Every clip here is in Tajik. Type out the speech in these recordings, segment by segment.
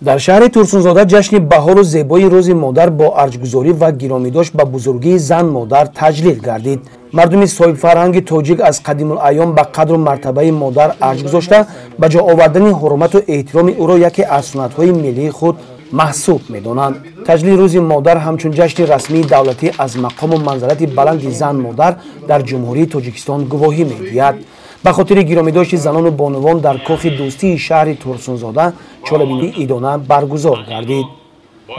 Дар шаҳри Турсунзода ҷашни баҳору зебои Рӯзи модар бо арҷгузорӣ ва гиромидошт ба бузургии зан-модар таҷлил гардид. Мардуми соҳибфарҳанги тоҷик аз қадимулайём ба қадру мартабаи модар арҷ гузошта, ба ҷо овардани ҳурмату эҳтироми ӯро яке аз суннатҳои миллии худ маҳсуб медонанд. Таҷлили Рӯзи модар ҳамчун ҷашни расмии давлатӣ аз мақому манзалати баланди зан-модар дар Ҷумҳурии Тоҷикистон гувоҳӣ медиҳад. Ба хотири гиромидошти занону бонувон дар кохи дӯстии шаҳри Турсунзода чорабинии идона баргузор гардид.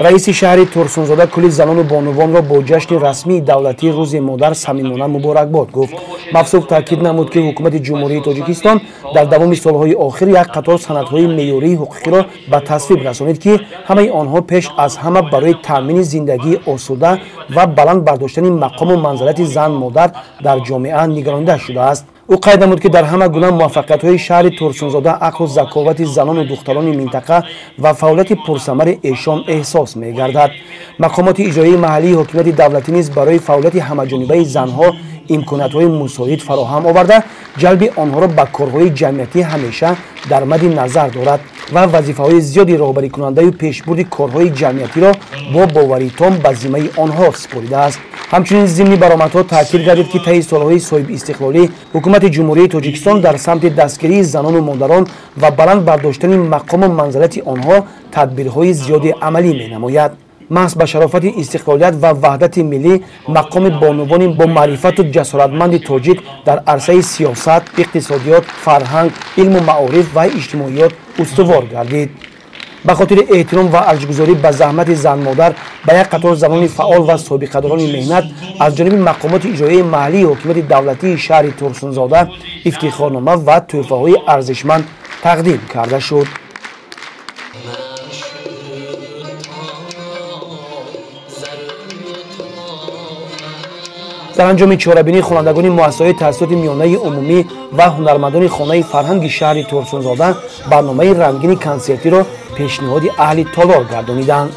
Раиси шаҳри Турсунзода кулли занону бонувонро бо ҷашни расмии давлатии Рӯзи модар самимона муборакбод гуфт. Мавсуф таъкид намуд, ки ҳукумати Ҷумҳурии Тоҷикистон дар давоми солҳои охир як қатор санадҳои меъёрии ҳуқуқиро ба тасвиб расонид, ки ҳамаи онҳо пеш аз ҳама барои таъмини зиндагии осуда ва баланд бардоштани мақому манзалати зан-модар дар ҷомеа нигаронида шудааст. Ӯ қайд намуд, ки дар ҳама гуна муваффақиятҳои шаҳри Турсунзода ақлу заковати занону духтарони минтақа ва фаъолияти пурсамари эшон эҳсос мегардад. Мақомоти иҷроии маҳаллии ҳокимияти давлатӣ низ барои фаъолияти ҳамаҷонибаи занҳо имкониятҳои мусоид фароҳам оварда, ҷалби онҳоро ба корҳои ҷамъиятӣ ҳамеша дар мадди назар дорад ва вазифаҳои зиёди роҳбарикунандаю пешбурди корҳои ҷамъиятиро бо боварии том ба зиммаи онҳо супоридааст. Ҳамчунин зимни баромадҳо таъкид гардид, ки таи солҳои соҳибистиқлолӣ ҳукумати Ҷумҳурии Тоҷикистон дар самти дастгирии занону модарон ва баланд бардоштани мақому манзалати онҳо тадбирҳои зиёди амалӣ менамояд. Маҳз ба шарофати истиқлолият ва ваҳдати миллӣ мақоми бонувони бомаърифату ҷасоратманди тоҷик дар арсаи сиёсат, иқтисодиёт, фарҳанг, илму маориф ва иҷтимоиёт устувор гардид. Ба хотири эҳтиром ва арҷгузорӣ ба заҳмати занмодар ба як қатор занони фаъол ва собиқадорони меҳнат аз ҷониби мақомоти иҷроияи маҳаллии ҳокимияти давлатии шаҳри Турсунзода ифтихорнома ва тӯҳфаҳои арзишманд тақдим карда шуд. Дар анҷоми чорабинӣ хонандагони муассисаҳои таҳсилоти миёнаи умумӣ ва ҳунармандони хонаи фарҳанги шаҳри Турсунзода барномаи рангини консертиро пешниҳоди аҳли толор гардониданд.